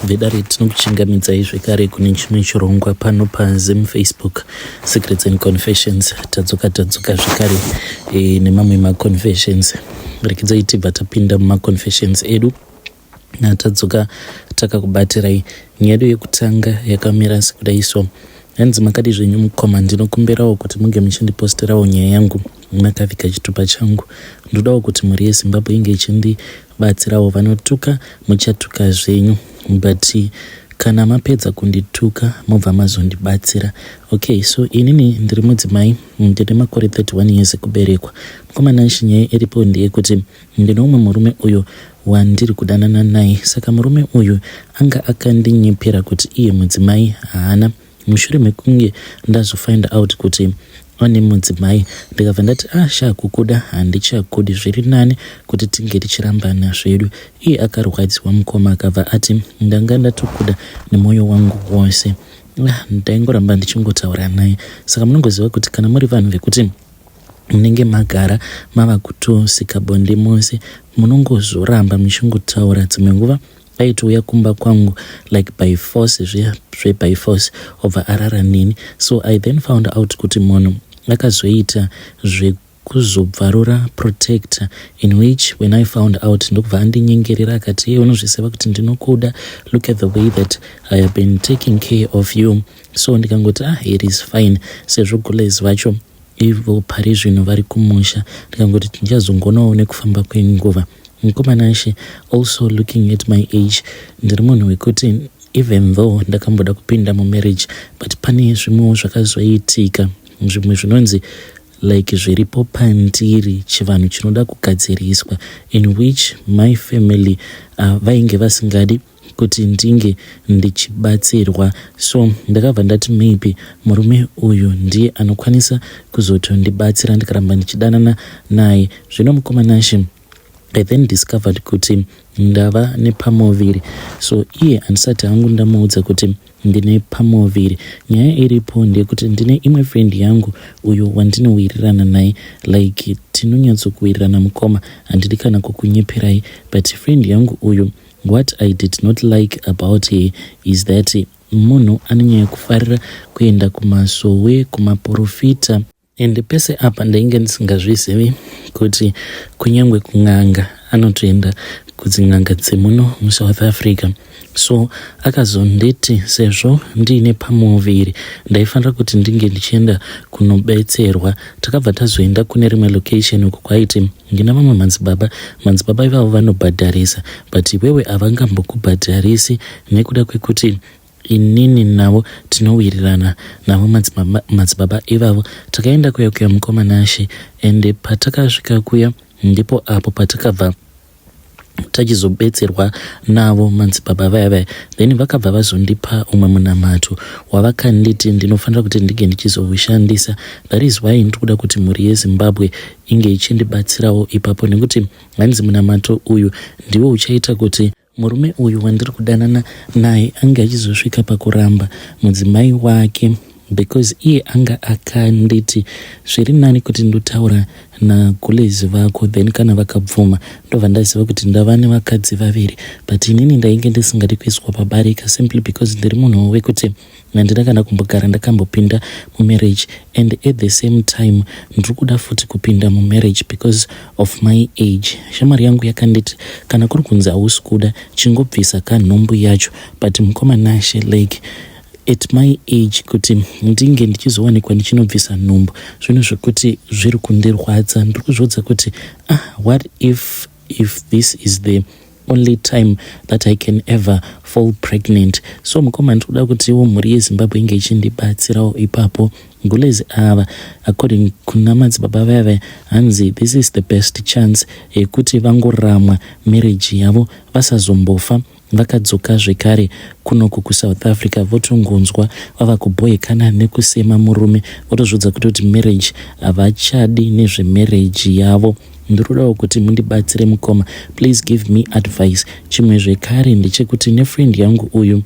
Vedare, tinokuchingamidzai zvekare kune chimwe chirongwa pano paZim Facebook Secrets and Confessions. Tadzoka tadzoka zvekare nemamwe maconfessions. Rekidzai tibva tapinda mumaconfessions edu. Tadzoka takakubatirai nyaya yedu yekutanga yakamira sekudai so. Hanzi, "Makadi zvenyu mukoma? Ndinokumbirawo kuti munge muchindiposterawo nyaya yangu makaviga chitupa changu. Ndodawo kuti mhuri yeZimbabwe inge ichindibatsirawo. Vanotuka muchatuka zvenyu, but kana mapedza kundituka mobva mazondibatsira." Okay, so inini ndiri mudzimai, ndine makore 31 years ekuberekwa. Mukoma Nashi, nyaya iripo ndeyekuti ndine umwe murume uyo wandiri kudanana naye. Saka murume uyu anga akandinyepera kuti iye mudzimai haana. Mushure mekunge ndazofind out kuti ane mudzimai, ndikabva ndati, "Ah sha, kukuda handichakudi, zviri nani kuti tinge tichirambana zvedu." Iye akarwadziwa mukoma, akabva ati, "Ndanga ndatokuda nemwoyo wangu wose." Ah, ndaingoramba ndichingotaura naye. Saka munongoziva kuti kana muri vanhu vekuti munenge magara mava kutosika bonde mose, munongozoramba muchingotaura. Dzimwe nguva aitouya kumba kwangu like by force, zve by force, obva arara neni. So I then found out kuti munhu akazoita zvekuzobvarura protector, in which when I found out, ndokubva andinyengerera akati, "Iye, unozviziva kuti ndinokuda. Look at the way that I have been taking care of you." So ndikangoti, "Ah, it is fine," sezvo gules vacho ivo pari zvino vari kumusha. Ndikangoti ndichazongonawo nekufamba kwenguva. Mukoma Nashe, also looking at my age, ndiri munhu wekuti even though ndakamboda kupinda mumarriage, but pane zvimwewo zvakazoitika, zvimwe zvinonzi like zviripo pandiri, chivanhu chinoda kugadziriswa, in which my family vainge vasingadi kuti ndinge ndichibatsirwa. So ndakabva ndati maybe murume uyu ndiye anokwanisa kuzotondibatsira ndikaramba ndichidanana naye. Zvino mukoma Nashe, I then discovered kuti ndava nepamuviri. So iye handisati hangu ndamuudza kuti ndine pamuviri. Nyaya iripo ndeyekuti ndine imwe friend yangu uyo wandinowirirana naye, like tinonyatsokuwirirana mukoma, handidi kana kukunyeperai. But friend yangu uyu, what I did not like about her is that munhu anonyanya kufarira kuenda kumasowe, kumaprofita. Ende pese apa ndainge ndisingazvizivi kuti kunyange kun'anga anotoenda, kudzin'anga dzemuno muSouth Africa. So akazonditi sezvo ndiine pamuviri, ndaifanira kuti ndinge ndichienda kunobetserwa. Takabva tazoenda kune rimwe location uko kwaiti ndina vamwe madzibaba. Madzibaba ivavo vanobhadharisa, but iwewe havangambokubhadharisi nekuda kwekuti inini navo tinowirirana navo madzibaba ivavo. Takaenda kuya kuya, mukoma Nashe, ende patakasvika kuya ndipo apo patakabva tachizobetserwa navo madzibaba vaya vaya. Then vakabva vazondipa umwe munamato wavakanditi ndinofanira kuti ndinge ndichizoushandisa. That is why ndiri kuda kuti mhuri yeZimbabwe inge ichindibatsirawo ipapo, nekuti hanzi munamato uyu ndiwo uchaita kuti murume uyu wandiri kudanana naye ange achizosvika pakuramba mudzimai wake, because iye anga akanditi zviri nani kuti ndotaura nagulezi vako, then kana vakabvuma ndobva ndaziva kuti ndava nevakadzi vaviri. But inini ndainge ndisingadi kuiswa pabarika, simply because ndiri munhu wekuti handina kana kumbogara ndakambopinda mumarriage, and at the same time ndiri kuda futi kupinda mumarriage because of my age. Shamwari yangu yakanditi kana kuri kunzi hausi kuda, chingobvisa kanhumbu yacho. But mukoma Nashe, like at my age, kuti ndinge ndichizowanikwa ndichinobvisa nhumbu, zvinhu zvekuti zviri kundirwadza. Ndiri kuzviudza kuti, ah, what if this is the only time that I can ever fall pregnant? So mukoma, ndiri kuda kutiwo mhuri yeZimbabwe inge ichindibatsirawo ipapo. Ngulezi ava, according kuna madzibaba vaya vaya, hanzi this is the best chance yekuti vangoramwa marriage yavo, vasazombofa vakadzoka zvekare kunoku kuSouth Africa, votongonzwa vava kubhoekana nekusema murume, votozvidza kutoti marriage havachadi nezvemarriage yavo. Ndinodawo kuti mundibatsire mukoma, please give me advice. Chimwe zvekare ndechekuti nefriend yangu uyu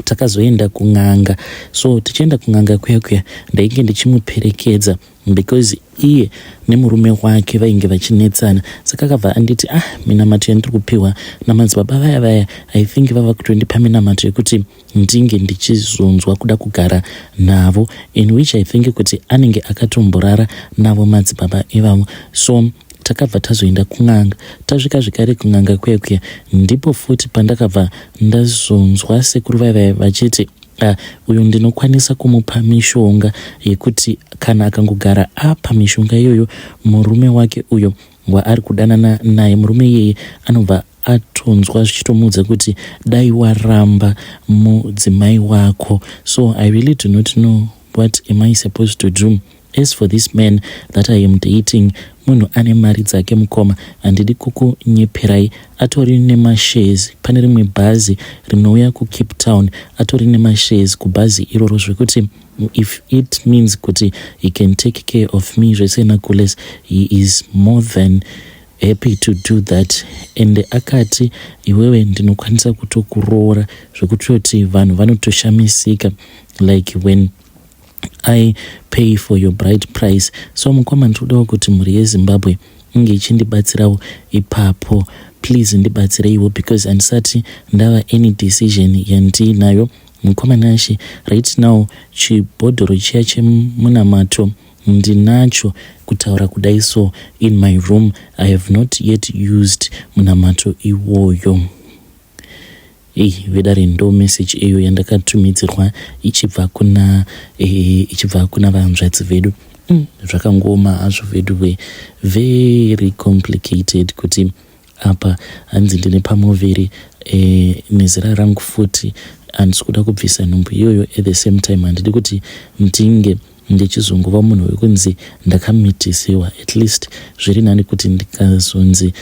takazoenda kun'anga. So tichienda kun'anga kuya kuya, ndainge ndichimuperekedza. Because iye nemurume wake vainge vachinetsana, saka akabva anditi, "Ah, minamato yandiri kupiwa namadzibaba vaya vaya, I think vava kutondipa minamato yekuti ndinge ndichizonzwa kuda kugara navo," in which I think kuti anenge akatomborara navo madzibaba ivavo. So takabva tazoenda kun'anga. Tasvika zvekare kun'anga kuya kuya, ndipo futi pandakabva ndazonzwa sekuru vaya vachiti, "Uyu ndinokwanisa kumupa mishonga yekuti kana akangogara apa mishonga iyoyo, murume wake uyo waari kudanana naye, murume iyeye anobva atonzwa zvichitomuudza kuti dai waramba mudzimai wako." So I really do not know what am I supposed to do. As for this man that I am dating, munhu ane mari dzake mukoma, handidi kukunyeperai. Atori nemashares pane rimwe bhazi rinouya kuCape Town. Atori nemashares kubhazi iroro, zvekuti if it means kuti he can take care of me zvese nakules, he is more than happy to do that. And akati, "Iwewe ndinokwanisa kutokuroora zvekutoti vanhu vanotoshamisika, like when I pay for your bride price." So mukoma, ndinodawo kuti mhuri yeZimbabwe inge ichindibatsirawo ipapo. Please ndibatsireiwo, because handisati ndava any decision yandinayo, mukoma Nashe. Right now chibhodhoro chiya chemunamato ndinacho kutaura kudai so in my room. I have not yet used munamato iwoyo. Ei vedare, ndo message iyo yandakatumidzirwa ichibva kuna vanzvadzi vedu. Zvakangoma hazvo vedu we, very complicated kuti apa hanzi ndine pamuviri nezera rangu futi, handisi kuda kubvisa nhumbu iyoyo. At the same time handidi kuti ndinge ndichizongova munhu wekunzi ndakamitisiwa. At least zviri nani kuti ndikazonzi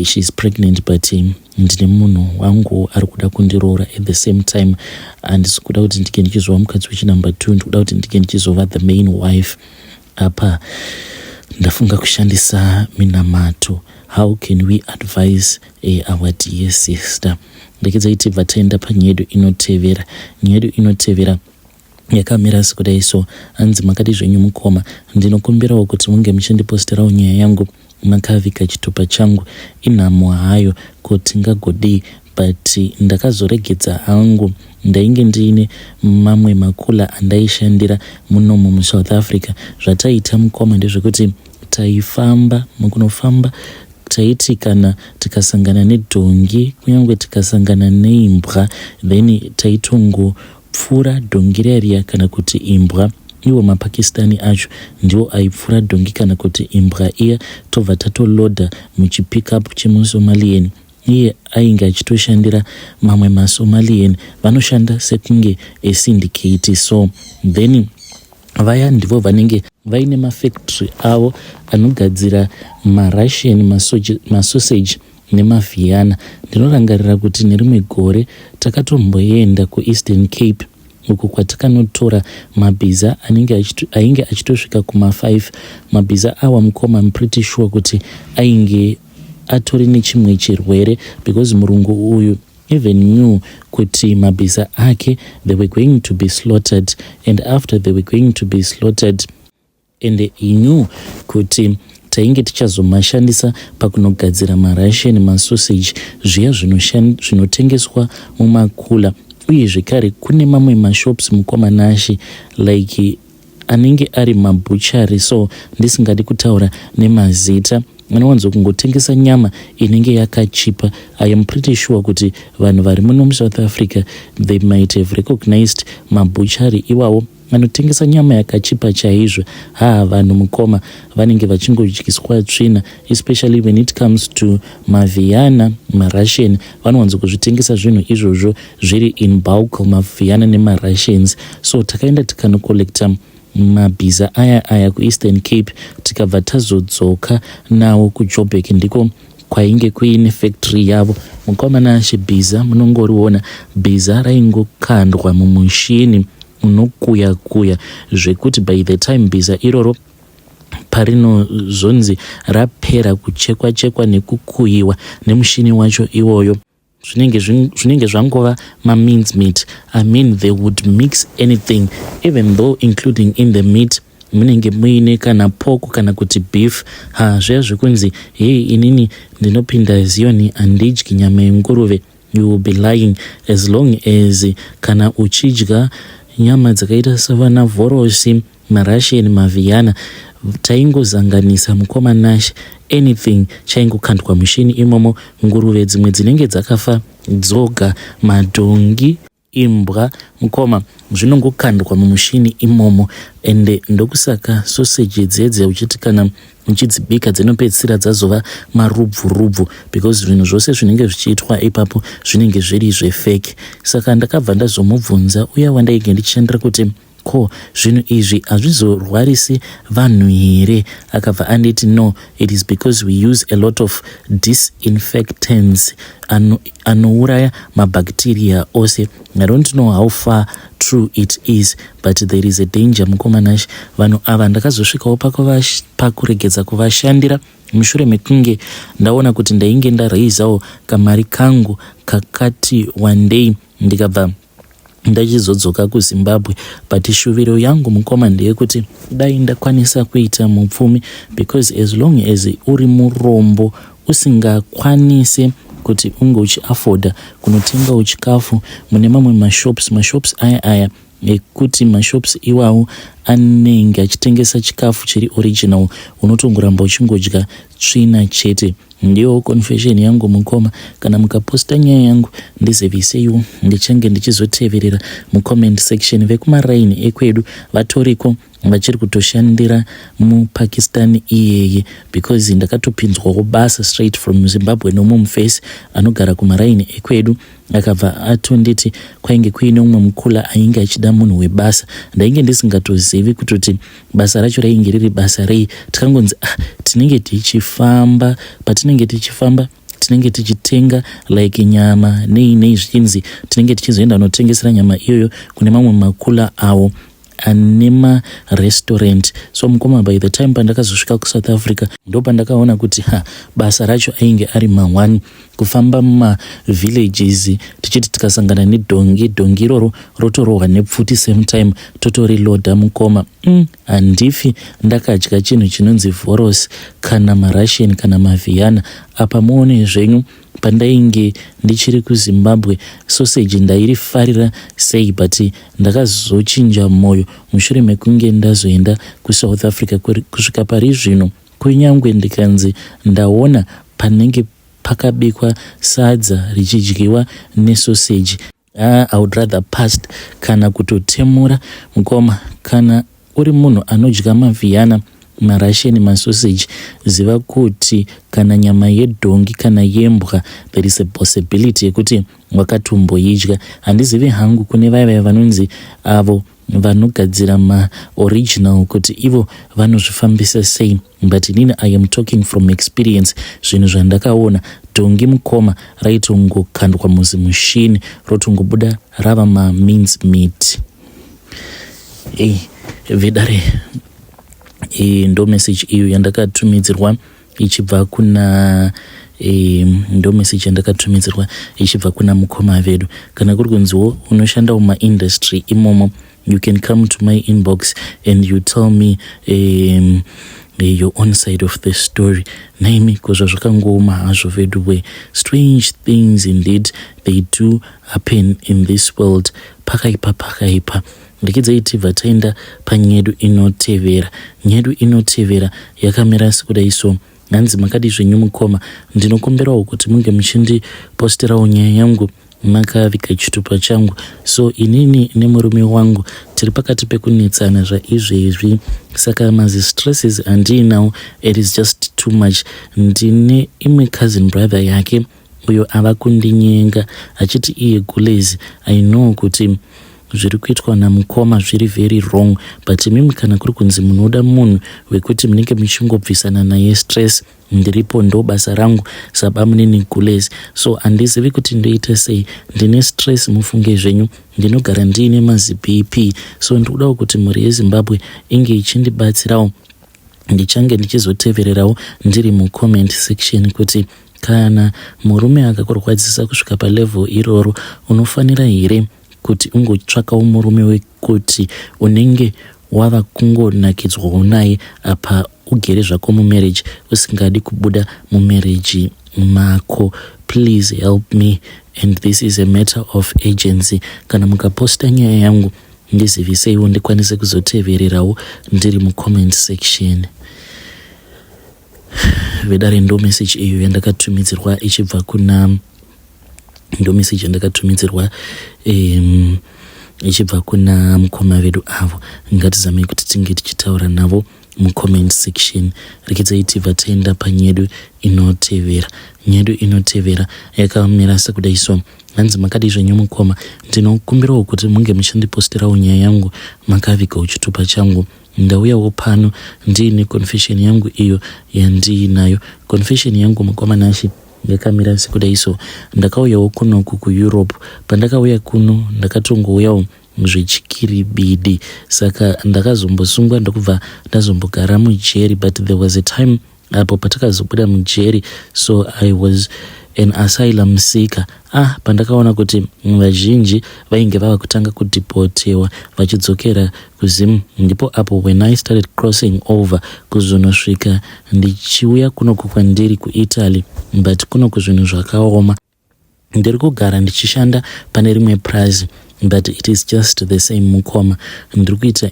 she's pregnant, but ndine munhu wangu ari kuda kundiroora. At the same time handisi kuda kuti ndike ndichizova mukadzi wechinumber 2, ndikuda kuti ndike ndichizova the main wife. Apa ndafunga kushandisa minamato. How can we advise our dear sister? Ndekedzai tibva taenda panyaya yedu inotevera. Nyaya yedu inotevera yakamira sekudai so. Hanzi, "Makadi zvenyu mukoma? Ndinokumbirawo kuti munge muchindiposterawo nyaya yangu makavika chitupa changu. Inhamo hayo, kuti ngagodii, but ndakazoregedza hangu. Ndainge ndiine mamwe makula andaishandira munomu muSouth Africa. Zvataita mukoma ndezvekuti taifamba mukunofamba. Taiti kana tikasangana nedhongi, kunyange tikasangana neimbwa, then taitongopfuura dhongi riya riya kana kuti imbwa. Iwo maPakistani acho ndiwo aipfuura dhongi kana kuti imbwa iya, tobva tatolodha muchipickup chemuSomalian. Iye ainge achitoshandira mamwe maSomalian, vanoshanda sekunge esyndicate. So then vaya ndivo vanenge vaine mafactory avo anogadzira maRussian masausage nemaViana. Ndinorangarira kuti nerimwe gore takatomboenda kuEastern Cape, uko kwatakanotora mabhiza anenge ainge achitosvika kuma5. Mabhiza awa mukoma, I'm pretty sure kuti ainge atori nechimwe chirwere, because murungu uyu even knew kuti mabhiza ake, they were going to be slaughtered, and after they were going to be slaughtered, and he knew kuti tainge tichazomashandisa pakunogadzira maRussian masausage, zviya zvinotengeswa mumakula. Uye zvekare kune mamwe mashops, mukoma Nashe, like anenge ari mabutchery, so ndisingadi kutaura nemazita, anowanzo kungotengesa nyama inenge yakachipa. I am pretty sure kuti vanhu vari muno muSouth Africa, they might have recognized mabutchery iwawo anotengesa nyama yakachipa chaizvo. Haa, vanhu mukoma vanenge vachingodyiswa tsvina, especially when it comes to maViana, maRussian. Vanowanzo kuzvitengesa zvinhu izvozvo zviri in bulk, maViana nemaRussians. So takaenda tikanocollecta mabhiza aya aya kuEastern Cape, tikabva tazodzoka nawo kuJoburg, ndiko kwainge kuine factory yavo. Mukoma Nashe, bhiza munongoriona, bhiza raingokandwa mumushini unokuya kuya, zvekuti by the time bhiza iroro parinozonzi rapera kuchekwa chekwa nekukuyiwa nemushini wacho iwoyo, zvinenge zvangova mamince meat. I mean, they would mix anything, even though including in the meat. Munenge muine kana pork kana kuti beef. Ha, zviya zvekunzi hei, inini ndinopinda Zion, handidyi nyama yenguruve, you will be lying. As long as kana uchidya nyama dzakaita sevana vhorosi, maRussian, maViana, taingozanganisa, mukoma Nashe. Anything chaingokandwa mushini imomo. Nguruve dzimwe dzinenge dzakafa dzoga, madhongi, imbwa, mukoma, zvinongokandwa mumushini imomo. Ende ndokusaka soseji dzedze uchiti kana uchidzibika dzinopedzisira dzazova marubvu rubvu, because zvinhu zvose zvinenge zvichiitwa ipapo zvinenge zviri zvefake. Saka ndakabva ndazomubvunza uya wandainge ndichishandira kuti, "Ko, zvinhu izvi hazvizorwarisi vanhu here?" Akabva anditi, "No, it is because we use a lot of disinfectants anouraya mabacteria ose." I don't know how far true it is, but there is a danger, mukoma Nash. Vanhu ava ndakazosvikawo pakuregedza kuvashandira mushure mekunge ndaona kuti ndainge ndareizawo kamari kangu kakati wandei, ndikabva ndachizodzoka kuZimbabwe. But shuviro yangu, mukoma, ndeyekuti dai ndakwanisa kuita mupfumi, because as long as uri murombo usingakwanisi kuti unge uchiafforda kunotengawo chikafu mune mamwe mashops, mashops aya aya ekuti mashops iwawo anenge achitengesa chikafu chiri original, unotongoramba uchingodya tsvina chete. Ndiyo confession yangu, mukoma. Kana mukaposta nyaya yangu, ndiziviseiwo, ndichange ndichizoteverera mucomment section. Vekumaraini ekwedu vatoriko vachiri kutoshandira muPakistan iyeye, because ndakatopinzwawo basa straight from Zimbabwe nomumufesi anogara kumaraini ekwedu. Akabva atonditi kwainge kuine umwe mukula ainge achida munhu webasa. Ndainge ndisingatozivi kutoti basa racho rainge riri basa rei. Tikangonzi, ah, tinenge tichifamba, patinenge tichifamba tinenge tichitenga like nyama nei nei, zvichinzi tinenge tichizoenda kunotengesera nyama iyoyo kune mamwe makula awo ane marestaurant. So mukoma, by the time pandakazosvika kuSouth Africa, ndo pandakaona kuti ha, basa racho ainge ari ma1, kufamba mumavillages tichiti tikasangana nedhongi, dhongi iroro rotorohwa nepfuti same time, totoriloda, mukoma. Handifi ndakadya chinhu chinonzi voros kana maRussian kana maViana. Apa muone zvenyu, pandainge ndichiri kuZimbabwe sausage ndairifarira sei, but ndakazochinja mwoyo mushure mekunge ndazoenda kuSouth Africa. Kusvika pari zvino, kunyange ndikanzi ndaona panenge pakabikwa sadza richidyiwa nesoseji, I would rather pass kana kutotemura. Mukoma, kana uri munhu anodya maViana, maRussian, masausage, ziva kuti kana nyama yedhongi kana yembwa, there is a possibility yekuti wakatomboidya. Handizivi hangu kune vaya vaya vanonzi avo vanogadzira maoriginal kuti ivo vanozvifambisa sei, but inini I am talking from experience, zvinhu zvandakaona. Dhongi, mukoma, raitongokandwa muzimushini, rotongobuda rava mamince meat. Ei, vedare, ndo message iyo yandakatumidzirwa ichibva kuna ndo message yandakatumidzirwa ichibva kuna mukoma vedu. Kana kuri kunziwo unoshanda mumaindustry imomo, you can come to my inbox and you tell me your own side of the story. Naimi, kuzva zvakangooma hazvo vedu we. Strange things indeed, they do happen in this world. Pakaipa, pakaipa. Rekidzai tibva taenda panyedu inotevera. Nyedu inotevera yakamira sekudai so. Hanzi, "Makadi zvenyu, mukoma? Ndinokumbirawo kuti munge muchindiposterawo nyaya yangu makaviga chitupa changu. So inini nemurume wangu tiri pakati pekunetsana zvaizvezvi, saka mazistresses andiinawo, it is just too much. Ndine imwe cousin brother yake uyo ava kundinyenga achiti iye gulezi. I know kuti zviri kuitwa namukoma zviri very wrong, but imimi kana kuri kunzi munoda munhu wekuti munenge muchingobvisana naye stress, ndiripo, ndo basa rangu sabamunini gulezi. So handizivi kuti ndoita sei. Ndine stress, mufunge zvenyu, ndinogara ndiine maziBP. So ndikudawo kuti mhuri yeZimbabwe inge ichindibatsirawo. Ndichange ndichizotevererawo ndiri mucomment section kuti kana murume akakurwadzisa kusvika palevel iroro, unofanira here kuti ungotsvakawo murume wekuti unenge wava kungonakidzwawo naye apa ugere zvako mumarriage usingadi kubuda mumarriage mako. Please help me and this is a matter of urgency. Kana mukaposta nyaya yangu ndiziviseiwo ndikwanise kuzotevererawo ndiri mucomment section. Vedare, ndo message iyo yandakatumidzirwa ichibva kuna, ndo message yandakatumidzirwa ichibva kuna mukoma vedu avo. Ngatizamei kuti tinge tichitaura navo mucomment section. Rekedzai tibva taenda panyedu inotevera. Nyedu inotevera yakamira sekudai so. Hanzi, "Makadii zvenyu mukoma? Ndinokumbirawo kuti munge muchandiposterawo nyaya yangu makavigawo chitupa changu. Ndauyawo pano ndiine confession yangu iyo yandiinayo. Confession yangu, mukoma Nashe, yakamira sekudai so. Ndakauyawo kunoku kuEurope. Pandakauya kuno ndakatongouyawo zvechikiribidi, saka ndakazombosungwa ndokubva ndazombogara mujeri, but there was a time apo patakazobuda mujeri, so I was an asylum seeker. Ah, pandakaona kuti vazhinji vainge vava kutanga kudeportewa vachidzokera kuZim, ndipo apo when I started crossing over kuzonosvika ndichiuya kunoku kwandiri kuItaly. But kunoku zvinhu zvakaoma. Ndiri kugara ndichishanda pane rimwe prazi, but it is just the same, mukoma. Ndiri kuita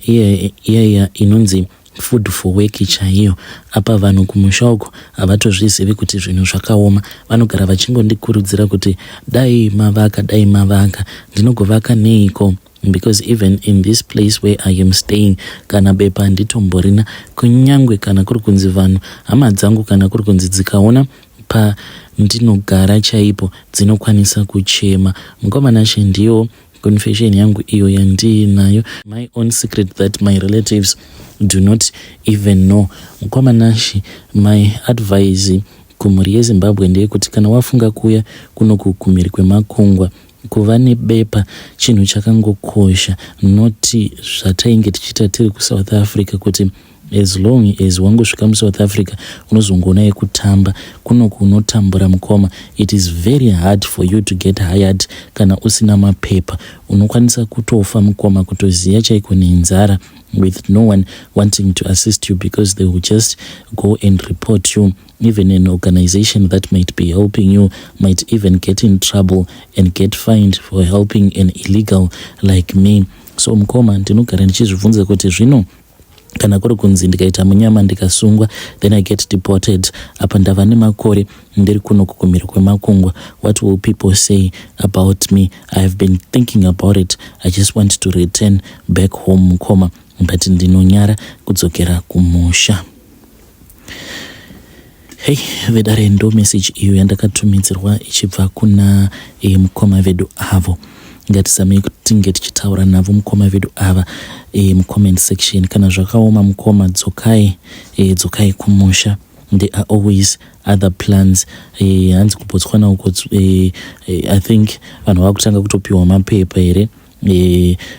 iyaya inonzi food for work chaiyo. Apa vanhu kumusha uko havatozvizivi kuti zvinhu zvakaoma. Vanogara vachingondikurudzira kuti dai mavaka, dai mavaka. Ndinogovaka neiko? Because even in this place where I am staying, kana bepa handitomborina. Kunyange kana kuri kunzi vanhu, hama dzangu, kana kuri kunzi dzikaona pandinogara chaipo, dzinokwanisa kuchema. Mukoma Nashe, ndiyo confession yangu iyo yandiinayo, my own secret that my relatives do not even know. Mukoma Nashe, my advice kumhuri yeZimbabwe ndeyekuti kana wafunga kuuya kunoku kumhiri kwemakungwa, kuva nebepa chinhu chakangokosha, noti zvatainge tichiita tiri kuSouth Africa, kuti as long as wangosvika muSouth Africa unozongoona yekutamba. Kunoku unotambura, mukoma. It is very hard for you to get hired kana usina mapepa. Unokwanisa kutofa, mukoma, kutoziya chaiko nenzara, with no one wanting to assist you because they will just go and report you. Even an organization that might be helping you might even get in trouble and get fined for helping an illegal like me. So mukoma, ndinogara ndichizvibvunza kuti zvino kana kuri kunzi ndikaita munyama ndikasungwa, then I get deported, apa ndava nemakore ndiri kuno kukumhiri kwemakungwa, what will people say about me? I have been thinking about it. I just want to return back home, mukoma, but ndinonyara kudzokera kumusha." Hei vedare, ndo message iyo yandakatumidzirwa ichibva kuna mukoma vedu avo. Ngatizamei kuti tinge tichitaura navo mukoma vedu ava mucomment section. Kana zvakaoma, mukoma, dzokai, dzokai kumusha. There are always other plans. Hanzi kuBotswana uko, I think vanhu vakutanga kutopiwa mapepa here?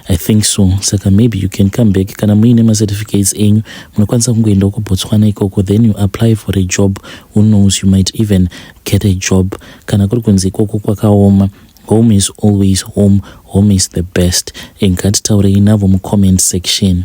I think so. Saka maybe you can come back kana muine macertificates enyu. Munokwanisa kungoendawo kuBotswana ikoko, then you apply for a job. Who knows, you might even get a job. Kana kuri kunzi ikoko kwakaoma, home is always home. Home is the best. Ngatitaurei navo mucomment section.